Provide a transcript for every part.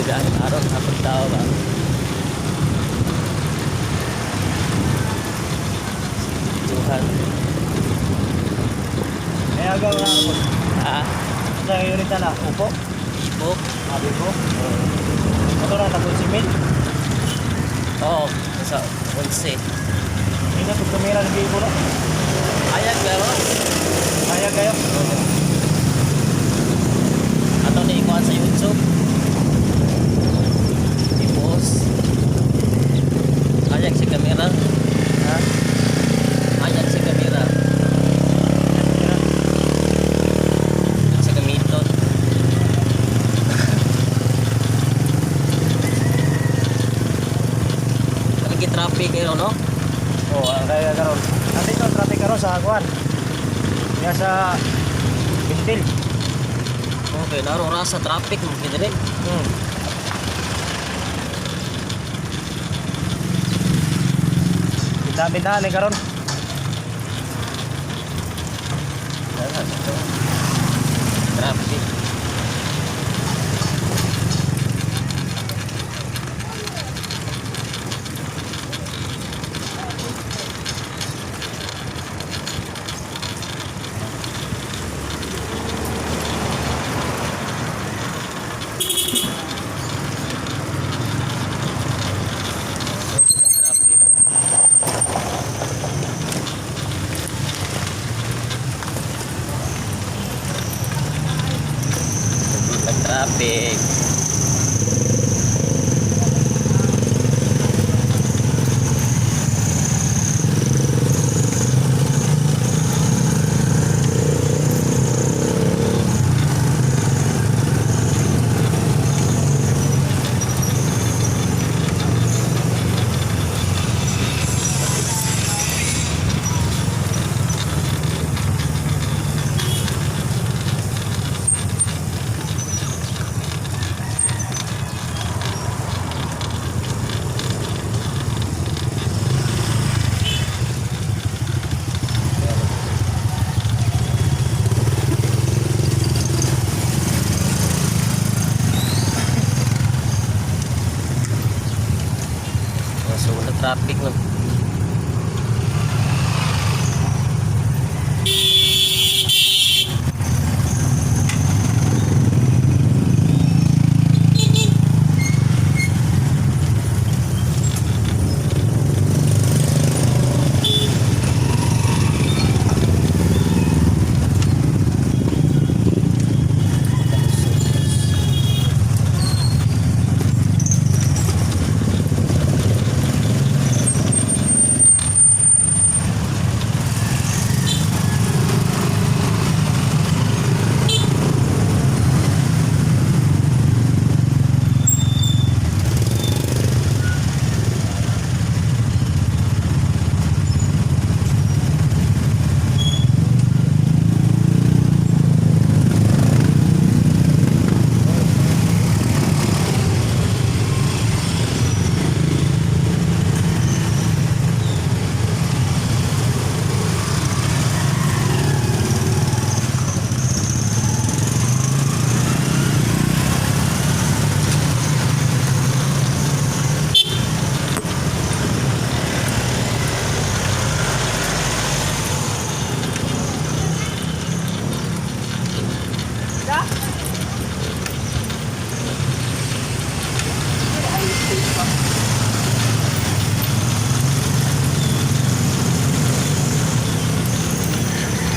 Dahil araw na tao ba? Tuhan. Kaya agaw na ako. Ah, Sa unit na upo. ibo. Abi ko. Ito na tagod si Mil. Oo, sa 11. Hindi na pag tumira ng bibo na. Ayag garo. Kaya kayo. Ato ni ikuan sa YouTube. I-post. Ayag si kamera. Ha? Ayag si kamera. Sa gamiton. Lagi traffic kayo, no? Oo, ang kaya karon. Nandito ang traffic karon sa Aguan. Kaya sa Bintil. Okay, naroon ra sa traffic mo kidiri. Binta-bintahan eh karon. Traffic. Traffic. Traffic. So, wala traffic no.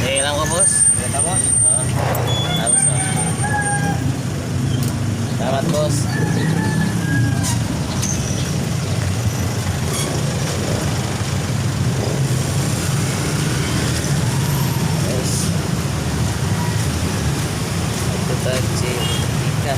Eh, lang ko, boss. Ganda mo. Ah, tapos na. Salamat, boss. Yes. Ito tayo si Ika.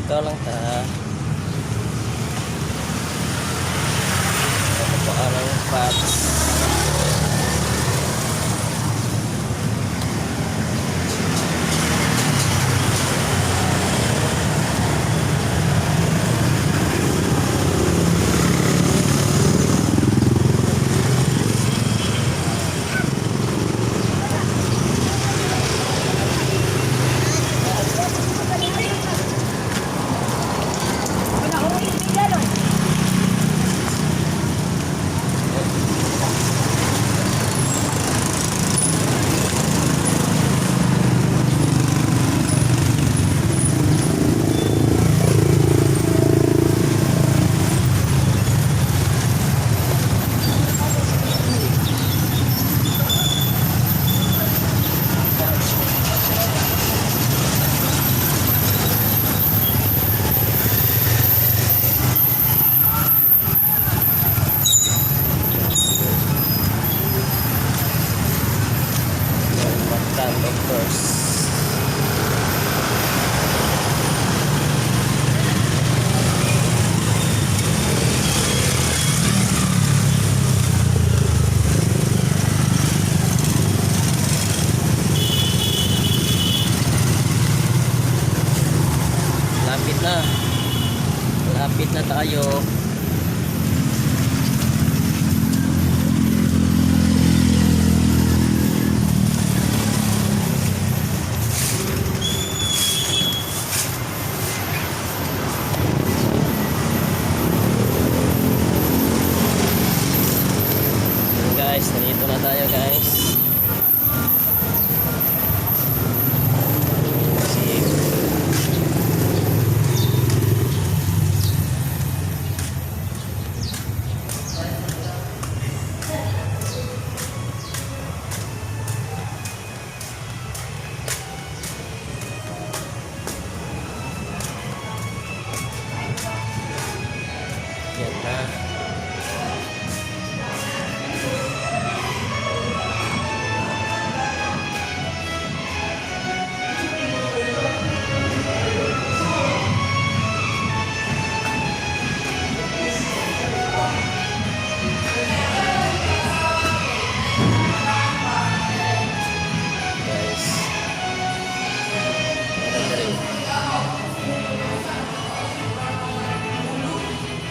Lakaw lang ta. Ito po ang packs. Mactan, of course. Lapit na. Lapit na tayo.